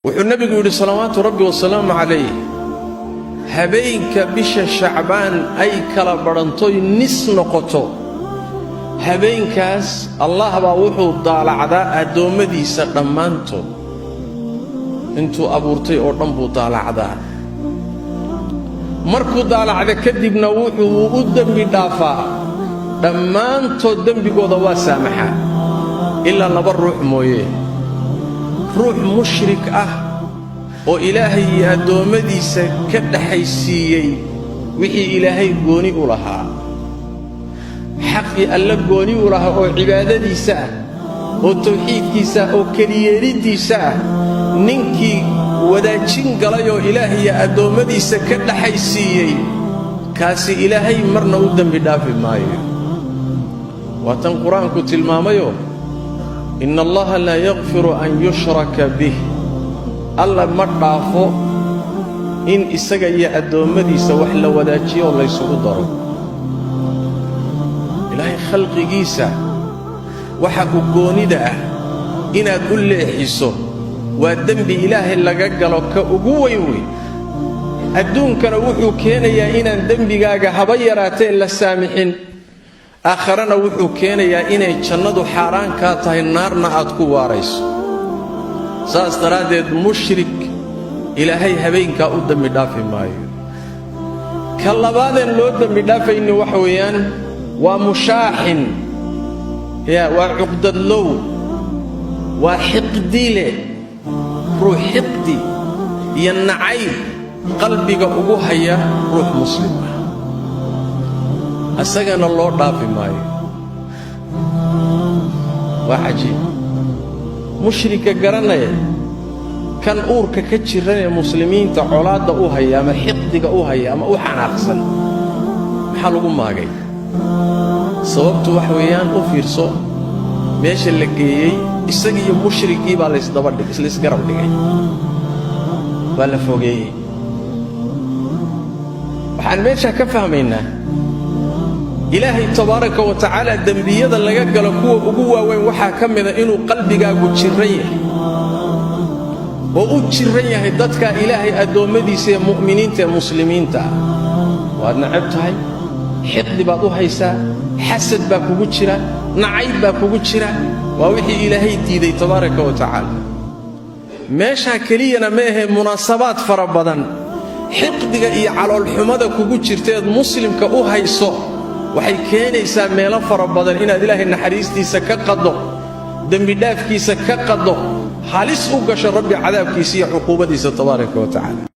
Wuxuu Nebigu yidhi, salawaatu Rabbi wasalaamu calayh, habeenka bisha Shacbaan ay kala badhantoy nis noqoto, habeenkaas Allah baa wuxuu daalacdaa addoommadiisa dhammaantood. Intuu abuurtay oo dhan buu daalacdaa. Markuu daalacda kadibna wuxuu u dembi dhaafaa dhammaantood, dembigooda waa saamaxaa, ilaa laba ruux mooye: ruux mushrik ah oo Ilaahay iyo addoommadiisa ka dhaxaysiiyey wixii Ilaahay gooni u lahaa, xaqii Alla gooni u lahaa oo cibaadadiisa ah oo tawxiidkiisa ah oo keliyeeliddiisa ah, ninkii wadaajin galay oo Ilaahay iyo addoommadiisa ka dhaxaysiiyey, kaasi Ilaahay marna u dembi dhaafi maayo. Waa tan Qur-aanku tilmaamayoo, "إن الله لا يغفر أن يشرك به", Alla ma dhaafo in isaga iyo addoommadiisa wax la wadaajiyo oo laysugu daro. Ilaahay khalqigiisa waxa u goonida ah inaad u leexiso waa dembi Ilaahay laga galo ka ugu weyn wey. Adduunkana wuxuu keenayaa inaan dembigaaga haba yaraatee la saamixin, aakharana wuxuu keenayaa inay jannadu xaaraan kaa tahay, naarna aad ku waarayso. Saas daraaddeed mushrik Ilaahay habeenkaa u dembi dhaafi maayo. Ka labaadeen loo dembi dhaafayni waxa weeyaan waa mushaaxin, yaa waa cuqdadlow, waa xiqdile, ruux xiqdi iyo nacayb qalbiga ugu haya ruux muslim ah, isagana loo dhaafi maayo. Waa cajiib. Mushrika garanaya, kan uurka ka jiran ee muslimiinta colaadda u haya ama xiqdiga u haya ama u xanaaqsan, maxaa lagu maagay? Sababtu waxa weeyaan, u fiirso meesha la geeyey, isagiiyo mushrigii baa laysgarab dhigay, waa la fogeeyey. Waxaan meeshaa ka fahmaynaa, Ilaahay tabaaraka wa tacaala dembiyada laga galo kuwa ugu waaweyn waxaa ka mida inuu qalbigaagu jiran yahay oo u jiran yahay dadka Ilaahay addoommadiisa ee mu'miniinta ee muslimiinta ah. Waad nacab tahay, xiqdi baad u haysaa, xasad baa kugu jira, nacayb baa kugu jira. Waa wixii Ilaahay diiday tabaaraka wa tacaala. Meeshaa keliyana ma ahee, munaasabaad fara badan xiqdiga iyo caloolxumada kugu jirta eed muslimka u hayso waxay keenaysaa meelo fara badan inaad Ilaahay naxariistiisa ka qaddo, dembidhaafkiisa ka qaddo, halis u gasho Rabbi cadaabkiisa iyo cuquubadiisa tabaaraka wa tacaala.